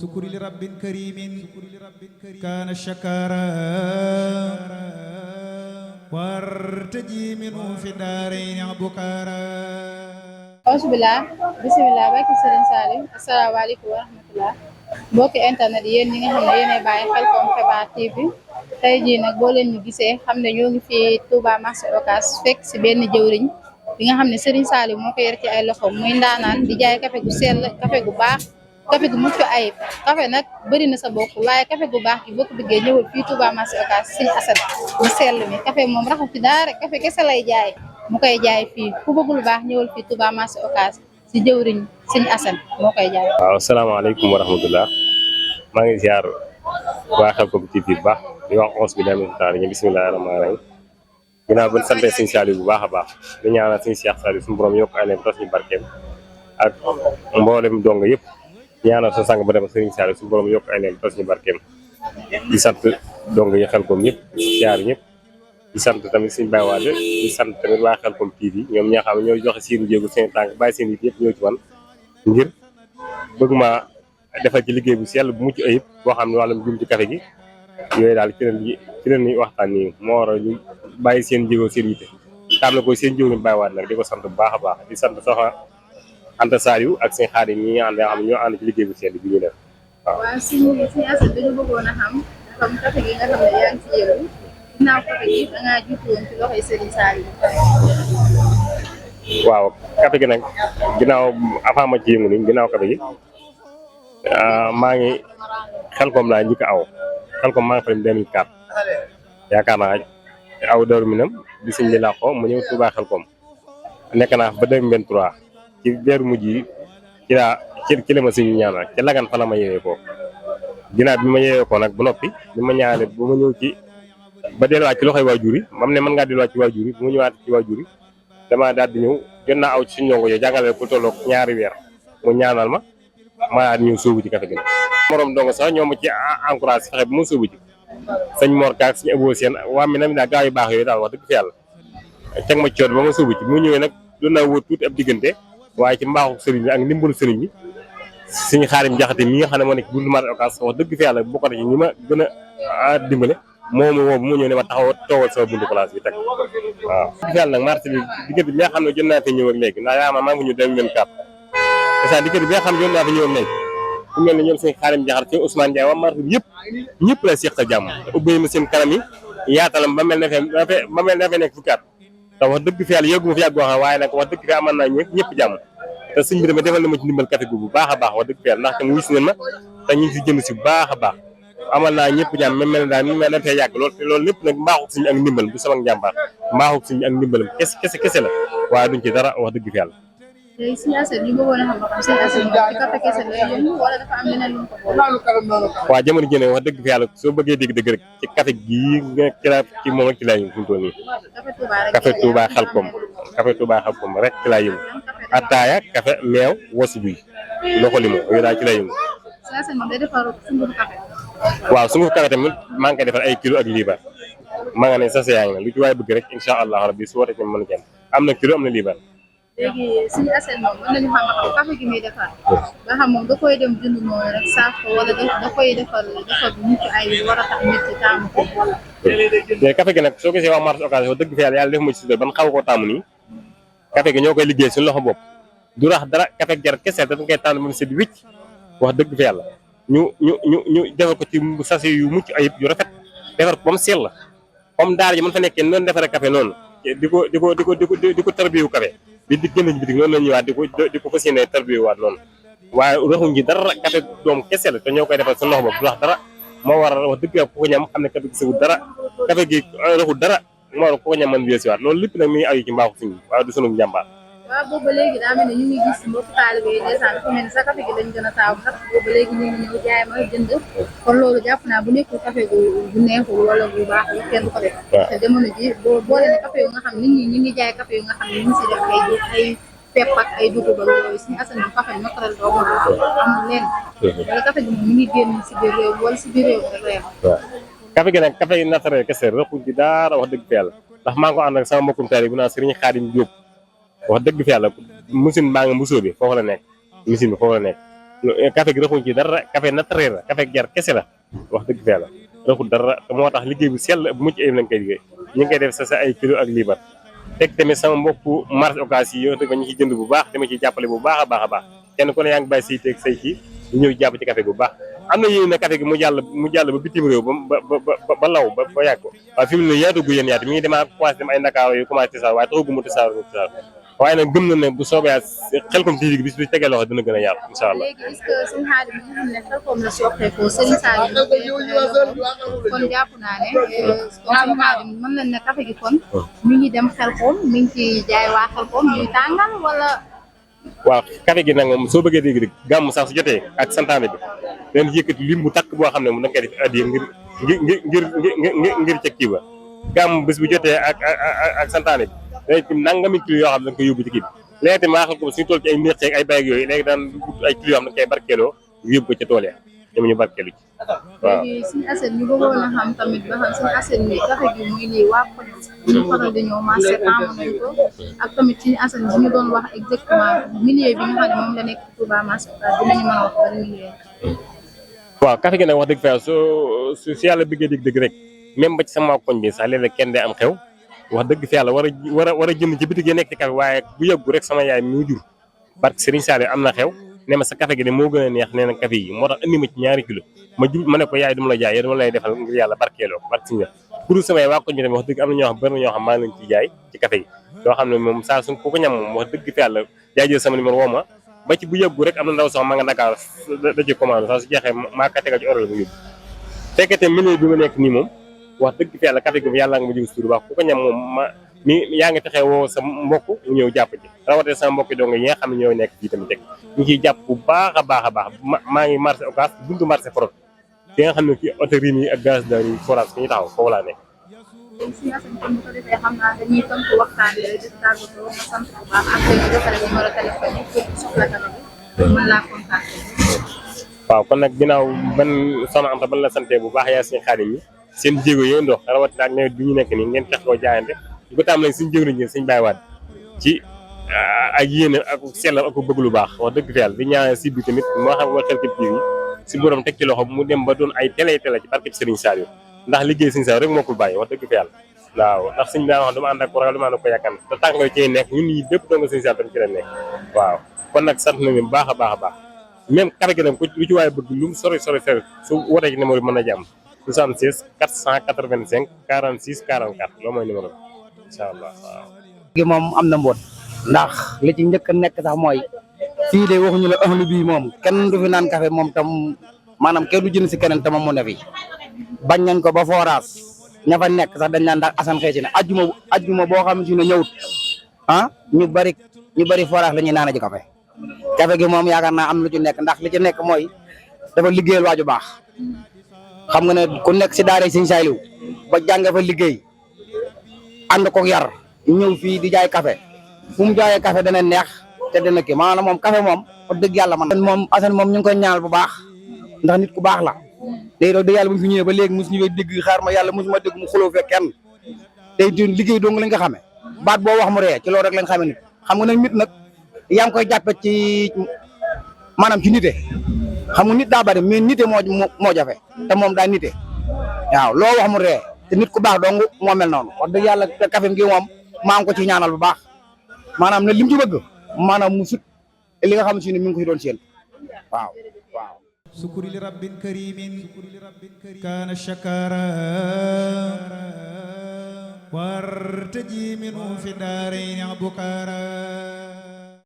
سكر لرب كريم كان شكارا وارتجي منه في الدارين بكارا. Bismillah bismillah barke Serigne Saliou asalaamaaleykum wa rahmatullah mbokki internet yéen ñi nga xam ne yéenay bàyyi Khelcom Xibaar TV tey jii nag boo leen ñu gisee xam ne ñoo ngi fi Touba marché Ocass fekk si benn jëwriñ bi nga xam ne Serigne Saliou moo ko yor ci ay loxoom muy ndaanaan di jaay café gu sell café gu baax café gu mucc ayib café nag bëri na sa bopp waaye café gu baax gi boo ko bëggee ñëwal fii Touba marché Ocass Serigne Assane mu sell mi café moom raxu ci dara café kese lay jaay mu koy jaay fii ku bëgg lu baax ñëwal fii Touba marché Ocass si jëwriñ Serigne Assane moo koy jaay. waaw asalaamaaleykum wa rahmatullah maa ngi ziar waa Khelcom TV bu baax di wax ons bi dem taala bismillahi rahmaani rahim ginnaaw ba sante Serigne Saliou bu baax a baax di ñaanal Serigne Cheikh Saliou suñu borom yokk ay leen tos ñu barkeem ak mboolem dong yëpp ñaanal sa sang ba dem Serigne Saliou suñu borom yokk ay leen tos ñu barkeem di sant dong yi Khelcom ñëpp ziar ñëpp di sant tamit suñu Baye Wade di sant tamit waa Khelcom TV ñoom ñi nga xam ne ñooy joxe seen jéegu seen tànk bàyyi seen yit yëpp ñoo ci man ngir bëgg ma defal ci liggéey bu sell bu mucc ayib boo xam ne wàllum jum ci café gi yooyu daal ci leen ñuy waxtaan nii moo war a ñu bàyyi seen jéego seen yitte tam la koy seen jéego ni Baye Wade nag di ko sant bu baax a baax di sant soxna Anta Saliou ak seen xarit ñi ànd nga xam ne ñoo ànd ci liggéey bu sell bi ñu def waaw. waaw Serigne Assane dañu bëggoon a xam comme café gi nga xam ne yaa ngi ci yëngu ginnaaw café gi da ngaa jiitu woon ci loxoy Serigne Saliou. waaw café gi nag ginnaaw avant ma ci yëngu nii ginnaaw café gi maa ngi Khelcom laa njëkk aw Khelcom maa ngi fa dem 2004 yaakaar naa aw Daaru Minam bi sëñ bi làqoo mu ñëw Touba Khelcom nekk naa ba 2023 ci weeru mujj yi ci la ma sëñ ñaanal ci lagan fa la ma yewee ko ginnaaw bi ma yewee ko nag bu noppi bi ma ñaanale bu ma ñëw ci ba delluwaat ci loxoy waajur yi mam ne mën ngaa delluwaat ci waajur yi bu ma ñëwaat ci waajur yi dama daal di ñëw jot naa aw ci suñu ndongo yo jàngale ku tolloog ñaari weer mu ñaanal ma daal di ñëw sóobu ci café gi morom ndongo sax ñoo ma ci encouragé fexe bu ma sóobu ci sëñ Mor Ka ak sëñ Abo Seen waa mi na mi daal gaa yu baax yooyu daal wax dëgg fi yàlla teg ma coot ba ma sóobu ci bu ñëwee nag doon naa wóor tuuti ab diggante waaye ci mbaaxu sëriñ bi ak ndimbalu sëriñ bi suñu Xaadim Jaxate mi nga xam ne moo nekk buntu marché Ocass wax dëgg fi yàlla bokk na ci ñi ma gën a dimbale moomu woo bu mu ñëw ne ma taxaw toogal sama buntu place bi teg waaw dëgg fi yàlla nag marché bi diggante bi nga xam ne jot naa fi ñëw ak léegi ndax yaa ma maa ngi ñëw 2024 te sax diggante bi nga xam ne jot naa fi ñëw ak léegi ku mel ne ñoom seen Xaadim Jaxate seen Ousmane Ndiaye waa marché bi ñëpp la seqal jàmm te ubbi ma seen kanam yi yaatalam ba mel ne fe nekk fukki at te wax dëgg fi yàlla yëguma fi yàgg goo xam waaye nag wax dëgg fi amal naa ñëpp jàmm te sëñ bi dama defal na ma ci ndimbal café gu bu baax a baax wax dëgg fi yàlla ndax te mu wis neen ma te ñu ngi si jënd si bu baax a baax amal naa ñëpp jàmm même mel ne daal mi mel dañ fay yàgg lool te loolu lépp nag mbaaxuk sëñ ak ndimbal bu sama njàmbaar mbaaxuk sëñ ak ndimbalam kese la waaye duñ ci dara wax dëgg fi yàlla. léegi Serigne Assane ñu bëggoon a xam ba xam Serigne Assane moom ci café kese lay yëngu wala dafa am leneen lu mu ko boole. waaw jamono jii nag wax dëgg fi yàlla soo bëggee dégg rek ci café gii nga ci moom rek ci laa yëngu fi mu toll nii. café Touba Khelcom café Touba Khelcom rek ci laa yëngu. ataaya café meew wasu buy loxo limo yooyu daal ci lay yëngu. Serigne Assane moom day defar sunguf café. waaw sunguf café tamit maa ngi koy defar ay kilo ak liibar maa nga ne sase yaa ngi na lu ci waay bëgg rek incha allah rabbi su wootee ci mën a jëm am na kilo am na liibar. léegi Serigne Assane moom mën nañu xam ne café gi muy defar nga xam moom da koy dem jënd noonu rek saaf ko wala da koy defar bu mucc ay war a tax nit ci taamu ko. mais café gi nag soo gisee wax marché Ocass dëgg fi yàlla def ma ci suuf ban xaw koo taamu nii café gi ñoo koy liggéey suñu loxo bopp du rax dara café gi jar kese dañ koy tànn mu set wicc wax dëgg fi yàlla ñu defar ko ci sachet yu mucc ayib yu rafet defar ko ba mu sell la comme daara ji mën fa nekkee noonu defaree café noonu di ko tarbiyu café di génn ci bitik noonu la ñëwaat di ko fas yéene tarbiyu waat noonu waaye raxuñ ci dara café doom kese la te ñoo koy defar suñu loxo bopp du rax dara moo waral wax dëgg yàlla ku ko ñam xam ne café gi sewul dara café gi raxul dara moo waral ku ko ñam mën weesuwaat loolu lépp nag mi ngi ayu ci mbaaxu suñu waaye du sunu njàmbaar. waaw boobu léegi daa mel ne ñu ngi gis mbokk taalibe yi ndeysaan dafa mel ni sa café gi lañ gën a taaw ndax boobu léegi ñu ngi ñëw jaay ma jënd kon loolu jàpp naa bu nekkul café gu neexul wala bu baax kenn du ko def te jamono ji boole ne café yu nga xam nit ñi ñu ngi jaay café yu nga xam ne ñu ngi si def ay pepp ak ay dugub ak yooyu Serigne Assane moom café naturel doomu amul leen wala café gi moom mi ngi génn si biir réew wala si biir réew rek la yem. waaw café gi nag café naturel kese rëxuñ ci dara wax dëgg fi yàlla ndax maa ngi ko ànd ak sama mbokkum taalibe bu naan Serigne Khadim Diop wax dëgg fi yàlla machine baa nga mbusoo bi foofu la nekk machine bi foofu la nekk café gi raxuñ ci dara café naturel la café jar kese la wax dëgg fa yàlla raxul dara te moo tax liggéey bu sell bu mucc ayib lañ koy liggéey ñu ngi koy def sa ay kilo ak liibar teg tamit sama mbokku marché occasion yi yow tamit ñu ci jënd bu baax dama ciy jàppale bu baax a baax a baax kenn ku ne yaa ngi bàyyi say teeg say kii ñu ñëw jàpp ci café gi bu baax am na yéen ne café gi mu jàll ba bitim réew ba law ba yàgg ko waaye fi mu ne yaatu gu yéen yaatu mi ngi demaa commencé dem ay Ndakaaru yu commencé tisaar waaye taxagu mu tisaar waaye nag gëm na ne bu soobee Khelcom TV bis bi tegee loxo dina gën a yaatu incha allah. léegi est-ce que sëñ Xaadim mi nga xam ne Khelcom la soppeekoo Serigne Saliou kon jàpp naa ne sëñ Xaadim mën nañ ne café gi kon mi ngi dem Khelcom mi ngi ci jaay waa Khelcom ñuy tàngal wala. waaw café gi nag moom soo bëggee dégg rek gàmm sax su jotee ak santaane bi dañ yëkkati lim bu takk boo xam ne mu da nga koy def addiya ngir ca kii ba gàmm bés bu jotee ak santaane bi day tim nangami kilo yoo xam ne da nga koy yóbbu ci kii bi léegi tamit maa xam ko suñu toll ci ay neex ak ay bayag yooyu léegi daan ay kilo yoo xam ne dañ koy barkeeloo yóbbu ko ca tool ya ñoom ñu barkeelu ci waaw. léegi suñu Assane ñu bëggoon a xam tamit ba xam suñu Assane bi café gi muy lii waa ko ñu faral di ñëw marché taamu nañ ko ak tamit suñu Assane bu ñu doon wax exactement milieu bi nga xam ne moom la nekk Touba marché dinañu mën a wax ban milieu. waaw café gi nag wax dëgg fa su yàlla bëggee dëgg rek même ba ci sama koñ bi sax léeg-léeg kenn day am xew wax dëgg fi yàlla war a jënd ci bitig yi nekk ci café waaye bu yëggu rek sama yaay mi jur parce que Serigne Saliou am na xew ne ma sa café gi de moo gën a neex nee na café yi moo tax andi ma ci 2 kilo ma ne ko yaay duma la jaay yow dama lay defal ngir yàlla barkeeloo ko barke si pour sama yaay waa koñ bi tamit wax dëgg am na ñoo xam bëri na ñoo xam maa ngi leen ciy jaay ci café yi yoo xam ne moom saa suñ ku ko ñam moom wax dëgg fi yàlla jaay jël sama numéro woo ma ba ci bu yëggu rek am na ndaw sax ma nga Dakar da ci commande sax su jeexee maa ka tegal ci oral bu yóbbu fekkete milieu bi ma nekk nii moom wax dëgg fi yàlla café gi yàlla nga ma jóg suur baax ku ko ñam moom mi yaa ngi fexe woo sa mbokk mu ñëw jàpp ci rawatee sama mbokk yi dong yi nga xam ne ñoo nekk fii tamit teg ñu ciy jàpp bu baax a baax maa ngi marché Ocass buntu marché Forot fi nga xam ne fii autorine yi ak gaz daal yi forage fi ñu taxaw foofu laa nekk. léegi suñu Assane kon bu ko defee xam naa dañuy tënk waxtaan bi rek di tàggatoo ma sant bu baax ak léegi ba pare numéro téléphone yi pour soxla café gi mën laa contacter. waaw kon nag ginnaaw ban soxna Anta ban la sante bu baax yaa suñu xaadim yi seen jéego yooyu ndox rawatina ak nawet bi ñu nekk nii ngeen fex koo jaayante bu ko tàmbalee suñu jëwriñ ñi suñu bàyyiwaat ci ak yéene ak sellal ak bëgg lu baax wax dëgg fi yàlla di ñaan si bi tamit moo xam nga Khelcom TV si borom teg ci loxo mu dem ba doon ay télé ci barkeb Serigne Saliou ndax liggéey Serigne Saliou rek moo ko bàyyi wax dëgg fi yàlla waaw ndax suñu daan wax dama ànd ak ko ragal dama ànd ak ko yàkkan te tànk nga ciy nekk ñun ñi bépp doo nga Serigne Saliou tam ci la nekk waaw kon nag sant nañu bu baax a baax même café gi nag lu ci waaye bëgg lu mu sori su wootee ci numéro bi mën na jàmm 76 485 46 44 loolu mooy numéro bi incha allah waaw. gi moom am na mboot ndax li ci njëkk a nekk sax mooy fii de waxuñu la ahlu bi moom kenn du fi naan café moom tam maanaam kenn du jënd si keneen te moom mu ne fi bañ nañ ko ba forage ña fa nekk sax dañ naan ndax Assane xëy si ne ajjuma boo xam ne ñëwut ñu bari forage la ñuy naan ji café gi moom yaakaar naa am lu ci nekk ndax li ci nekk mooy dafa liggéeyal waaju baax xam nga ne ku nekk si daara Serigne Saliou ba jànge fa liggéey ànd ko yar ñëw fii di jaay café fu mu jaayee café dana neex te dana kii maanaam moom café moom wax dëgg yàlla man moom Assane moom ñu ngi koy ñaanal bu baax ndax nit ku baax la day doon dëgg yàlla bu ñu fi ñëwee ba léegi mosu ñu dégg xaar ma yàlla mosuma dégg mu xuloo fekk kenn tey di liggéey dong lañ ko xamee baat boo wax mu ree ci loolu rek lañ xamee nit xam nga nag nit nag yaa ngi koy jàppe ci maanaam ci nite xam nga nit daa bari mais nite moo jafe te moom daa nite waaw loo wax mu ree te nit ku baax dong moo mel noonu wax dëgg yàlla te café gi moom maa ngi ko ci ñaanal bu baax maanaam ne lim ci bëgg maanaam mu sut li nga xam si ne mi ngi ko ci doon seen waaw sukuri li rabbin karimin kaana shakara wartaji minhu fi daarayni abukara